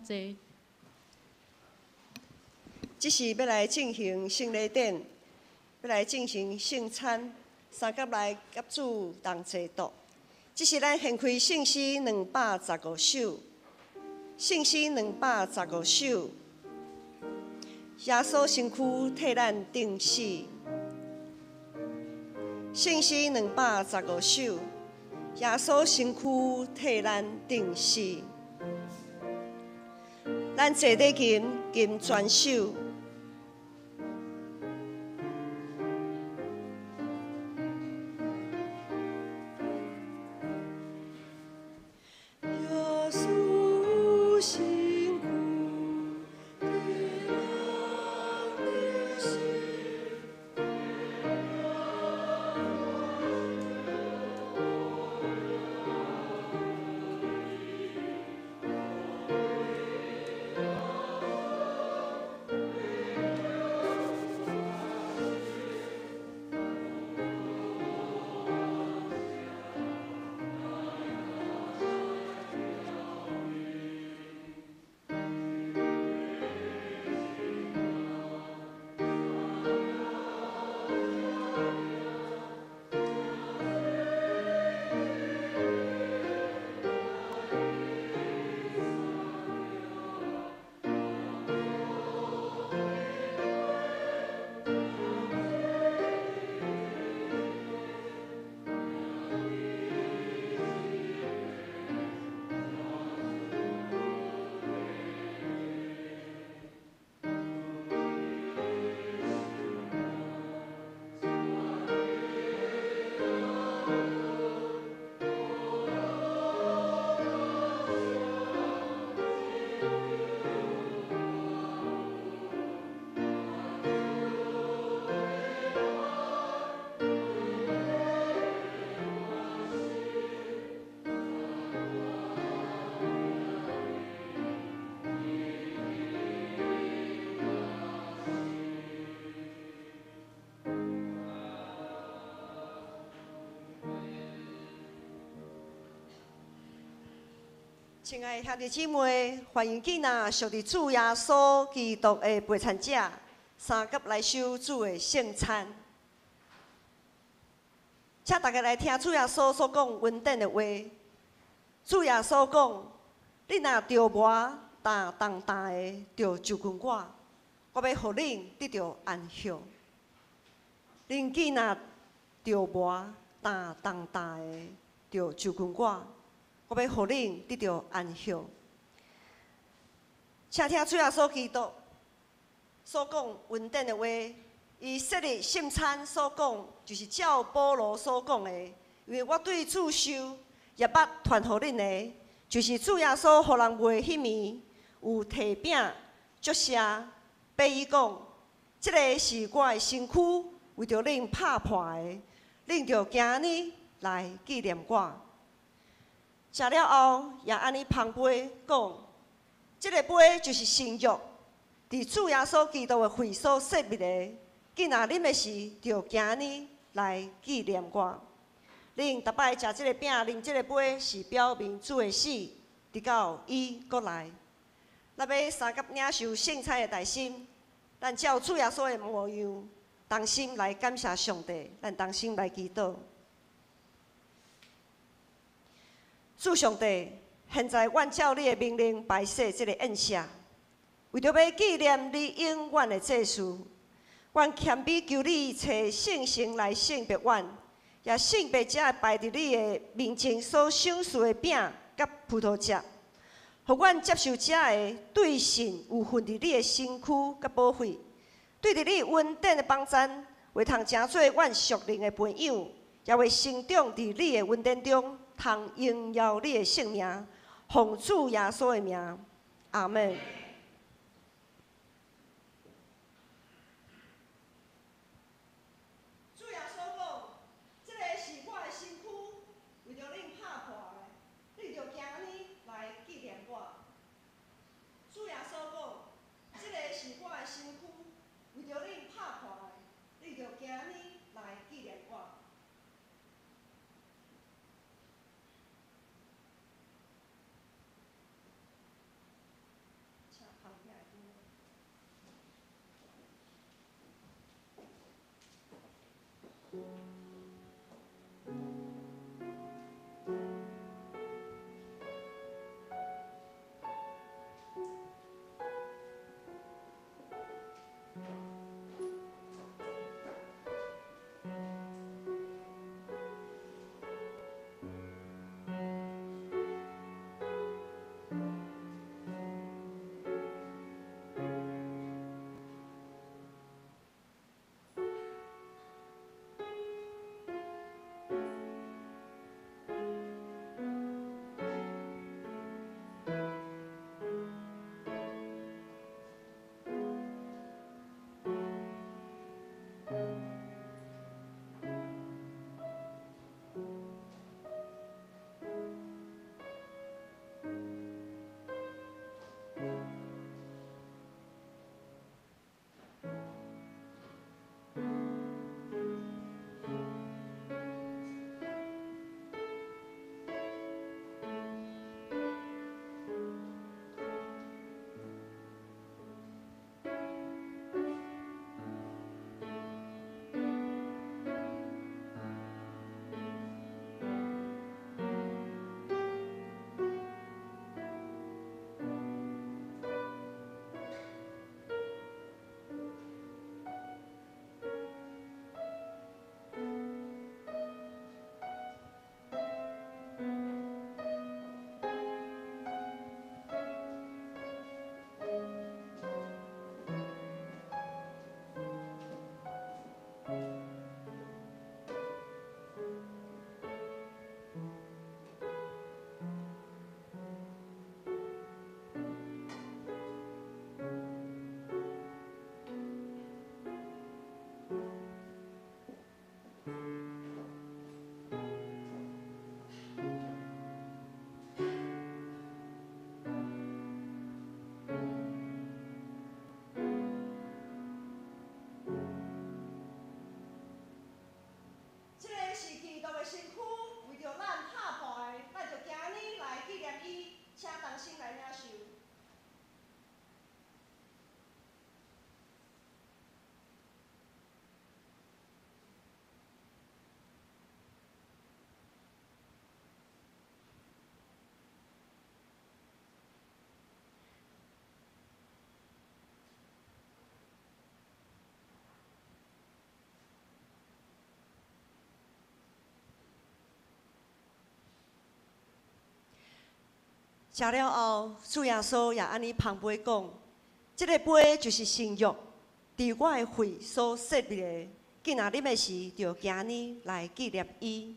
濟。這是欲來進行聖禮典，欲來進行聖餐，相佮來佮主同齊讀。這是咱獻開聖詩215首，聖詩215首。耶穌身軀替咱釘死，聖詩215首。耶穌身軀替咱釘死，咱坐底琴，琴全首。耶穌身軀替咱釘死。親愛的兄弟姊妹，歡迎囡仔屬佇主耶穌基督的陪餐者，相佮來受主的聖餐。請大家來聽主耶穌所講恩典的話。主耶穌講：你若著磨擔重擔的，就就近我，我欲予恁得著安息。恁囝若著磨擔重擔的，就就近我。我欲予恁得著安息。請聽主耶穌基督所講恩典的話，伊設立聖餐所講，就是照保羅所講的。因為我對主受，也捌傳予恁的，就是主耶穌予人賣彼暝，有提餅祝謝，擘伊講：這个是我的身軀，為著恁拍破的，恁著行按呢來紀念我。食了後，也按呢捧杯講：這个杯就是新約，佇主耶穌基督的血所設立的。囝若啉的時，就行按呢來紀念我。恁逐擺食這个餅、啉這个杯，是表明主的死，直到伊閣來。咱欲相佮領受聖餐的大心，咱照主耶穌的模樣，同心來感謝上帝，咱同心來祈禱。主上帝，現在阮照你的命令擺設這个宴席，為著欲紀念你永遠的祭司，阮謙卑求你差聖神來聖別阮，也聖別這擺佇你的面前所賞賜的餅佮葡萄汁，予阮接受這个對信有份佇你的身軀佮寶血，對佇你恩典的幫贊，會通成做阮屬靈的培養，也會成長佇你的恩典中。通榮耀你的聖名，奉主耶穌的名，阿們。主耶穌講：這个是我的身軀，為著恁拍破的，恁著行按呢來紀念我。主耶穌講：這个是我的身軀，為著恁拍破的，恁著行按呢來紀念我。這个是基督的身軀，為著咱拍破的，咱就今日來紀念伊，請同心來領受。食了後，主耶穌也按呢捧杯講：這个杯就是新約，佇我的血所設立的。囝若啉的時，就今呢來紀念伊。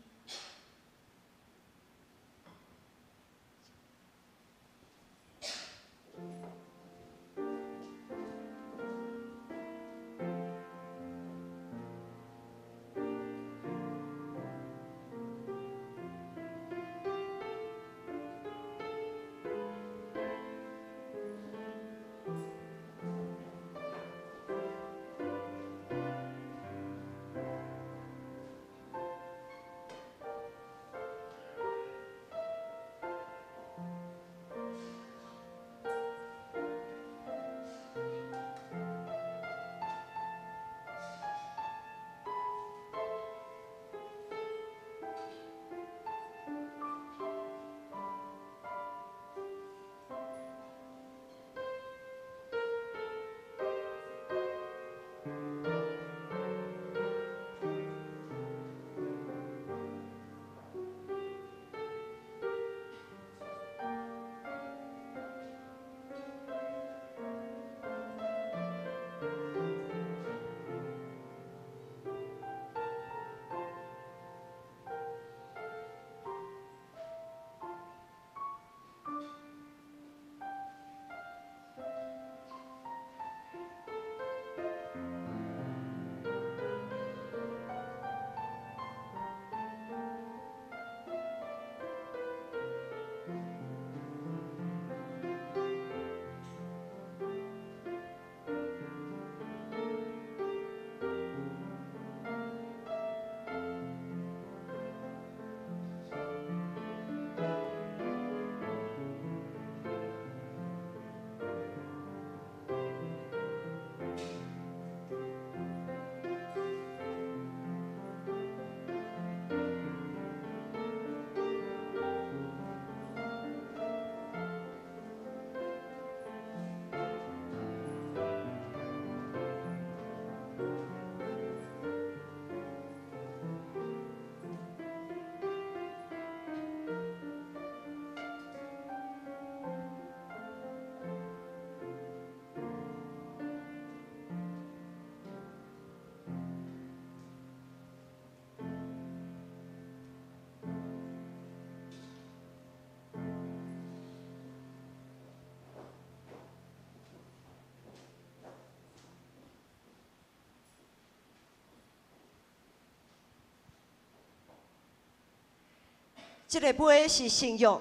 這个杯是新約，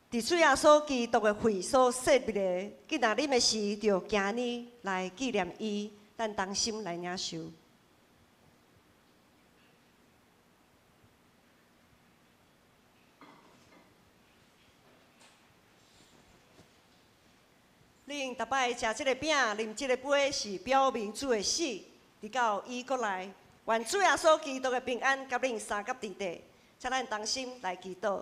佇主耶穌基督的血所設立的。既若啉的時，就行呢來紀念伊，咱同心來領受。恁逐擺食這个餅、啉這個杯，是表明主的死，直到伊閣來。願主耶穌基督的平安，佮恁相佮佇底。請咱同心來祈禱。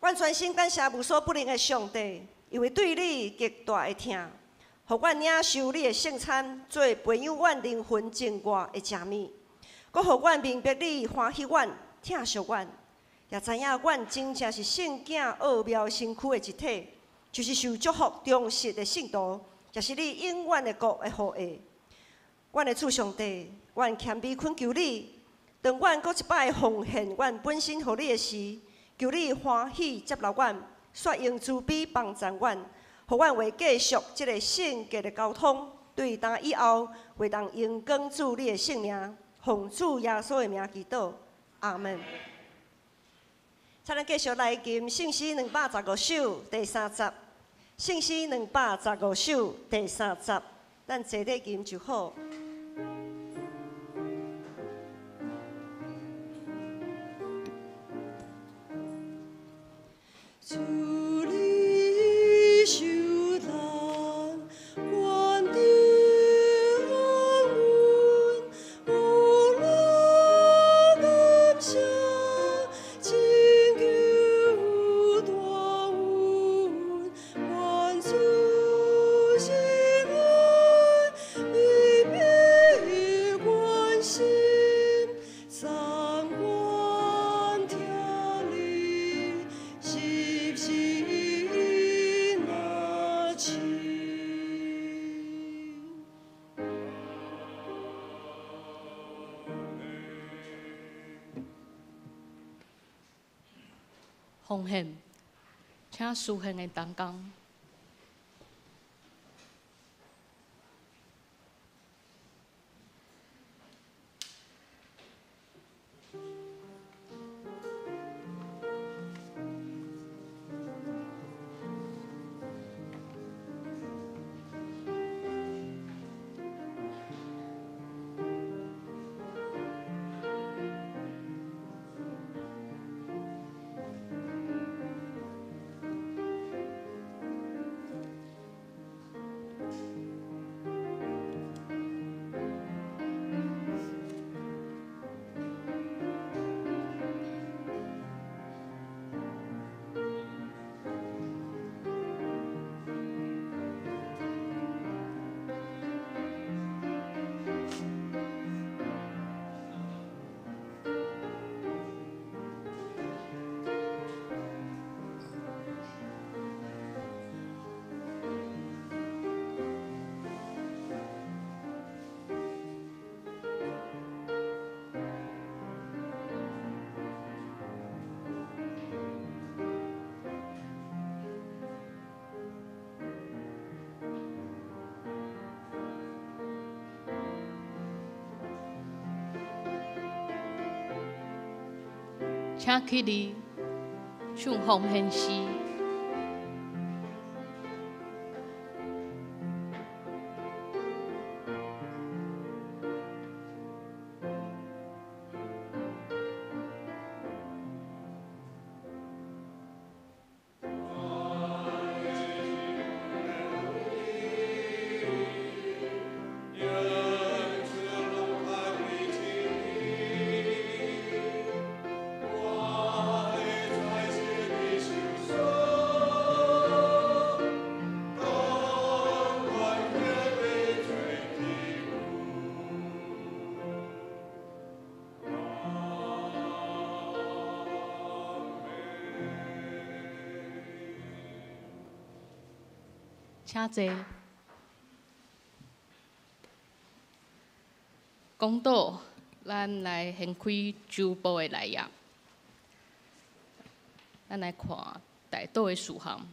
阮全心感謝無所不能的上帝，因為對你極大的疼，予阮領受你的聖餐，做培養阮靈魂淨我的食物，閣予阮明白你歡喜阮、疼惜阮，也知影阮真正是聖囝奧妙身軀的一體，就是受祝福忠實的信徒，也是你永遠的國的後裔。阮的主上帝，阮謙卑懇求你，當阮閣一擺奉獻阮本身予你的時，求你歡喜接納阮，煞用慈悲幫贊阮，予阮會繼續這个聖潔的交通，對今以後會當榮光主你的聖名，奉主耶穌的名祈禱，阿門。請咱繼續來吟聖詩215首第三節，聖詩215首第三節，咱坐咧吟就好。主你受難，願得安穩，有樂感謝，拯救大恩，願主心愛，秘密關心，讚阮聽你。十字那親。奉獻，請司獻的同工。請起立，唱奉獻詩。請坐。講道，咱來掀開周報的內頁，咱來看代禱的事項。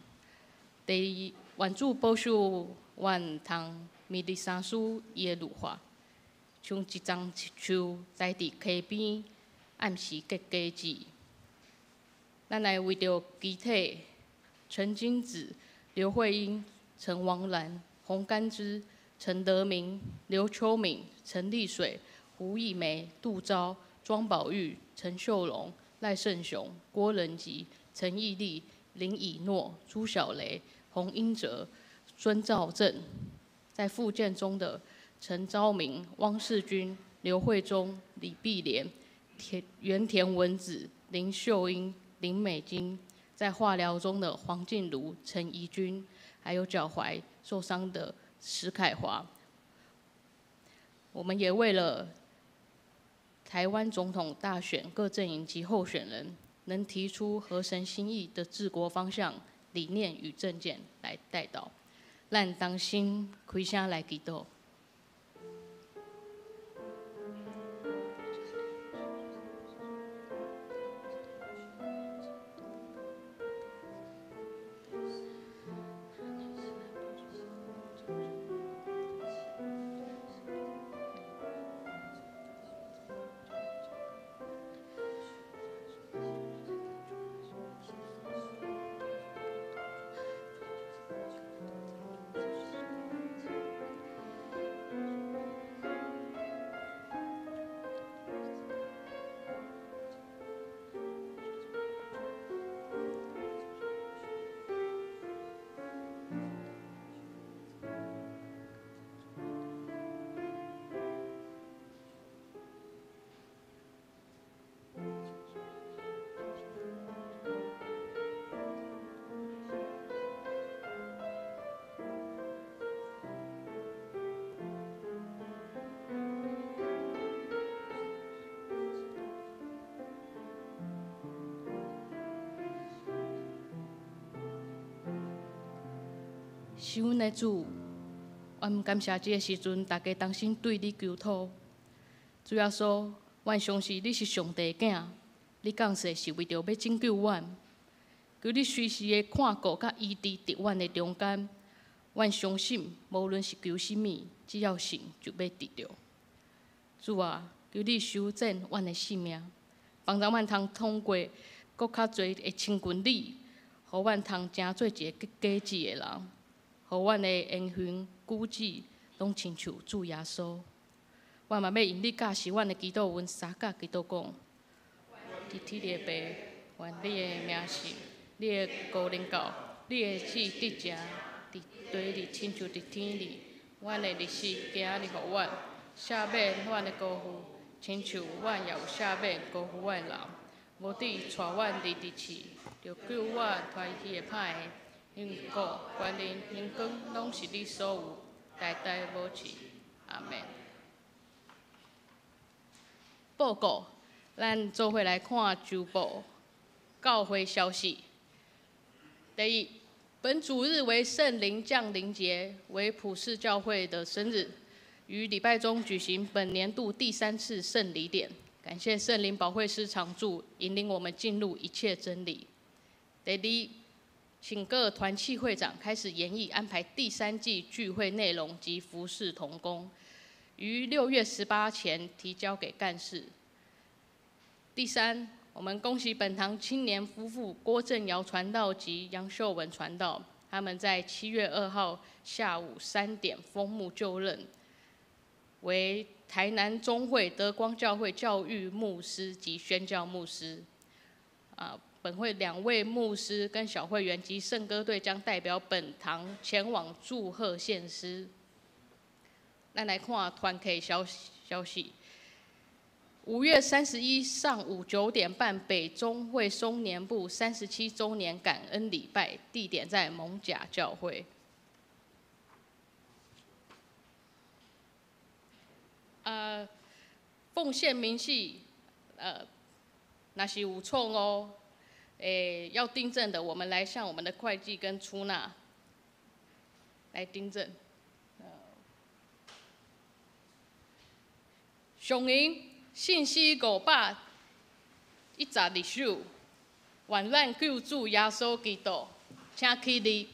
第一，願主保守阮通面對三師伊的律法，像一欉樹栽佇溪邊，按时结果子。咱来为著肢体陈金子、刘慧英、陈王兰、洪甘之、陈德明、刘秋敏、陈丽水、胡义梅、杜昭、庄宝玉、陈秀荣、赖胜雄、郭仁吉、陈义利、林以诺、朱小雷、洪英哲、孙兆正，在复健中的陈昭明、汪世军、刘慧忠、李碧莲、田原田文子、林秀英、林美金，在化疗中的黄静茹、陈怡君，还有脚踝受伤的石凯华。我们也为了台湾总统大选各阵营及候选人能提出合神心意的治国方向、理念与政见来代祷。咱同心开声来祈祷。是阮的主，阮感谢这个时阵，大家同心对你求讨。主耶稣，阮相信你是上帝的囝，你降世是为著欲拯救阮。求你随时的看顾佮医治伫阮的中间。阮相信，无论是求啥物，只要信就欲得著。主啊，求你修剪阮的性命，帮助阮通通过阁较济会亲近你，予阮通成做一个结果子的人。予阮的言行举止拢亲像主耶稣。我嘛欲用你教示阮的祈祷文，三甲祈祷讲：伫天的父，愿你的名圣，你的国临到，你的旨得成，伫地里亲像伫天里。阮的日子今日予阮，赦免阮的辜负，亲像阮也有赦免辜负阮的人。无得带阮入伫试，著救阮脱彼个歹的。因国、权力、荣光，拢是你所有，代代无止。阿们。报告，咱做伙来看周报教会消息。第一，本主日为圣灵降临节，为普世教会的生日，于礼拜中举行本年度第三次圣礼典。感谢圣灵保惠师常驻，引领我们进入一切真理。第二，请各团契会长开始研议安排第三季聚会内容及服事同工，于6月18前提交给干事。第三，我们恭喜本堂青年夫妇郭正尧传道及杨秀文传道，他们在7月2号下午3点封牧就任，为台南中会德光教会教育牧师及宣教牧师。本会两位牧师跟小会员及圣歌队将代表本堂前往祝贺献诗。咱来看团契消息。5月31上午9点半，北中会松年部37周年感恩礼拜，地点在艋舺教会。奉献明细，若是有错误，要订正的，我们来向我们的会计跟出纳来订正。上银信息512首，愿咱救主耶稣基督，请起立。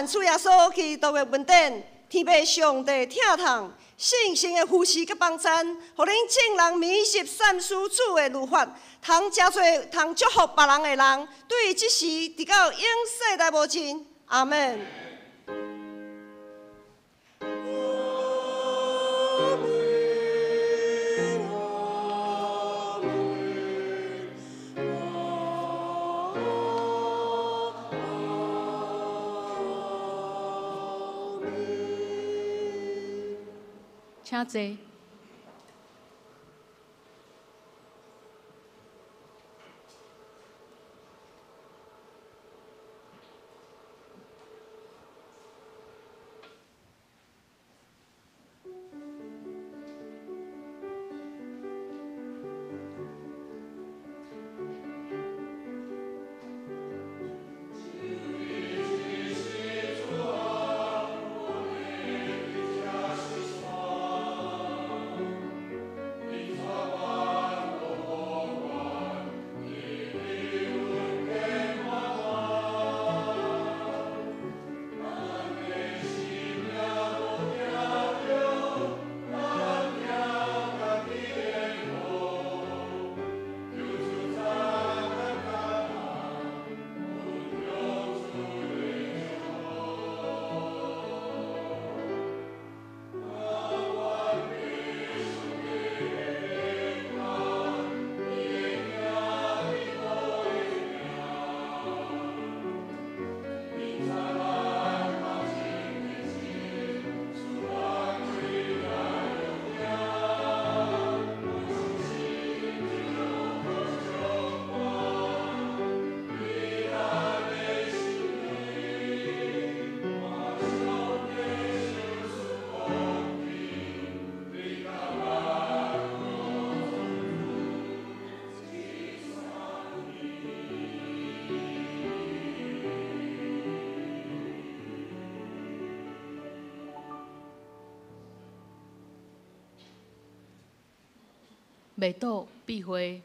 咱主耶穌基督的恩典，天父上帝疼痛，聖神的扶持佮幫贊，予恁眾人明晰善事主的律法，通成做通祝福別人的人，對這時直到永世代無盡。阿門。請坐。袂倒必会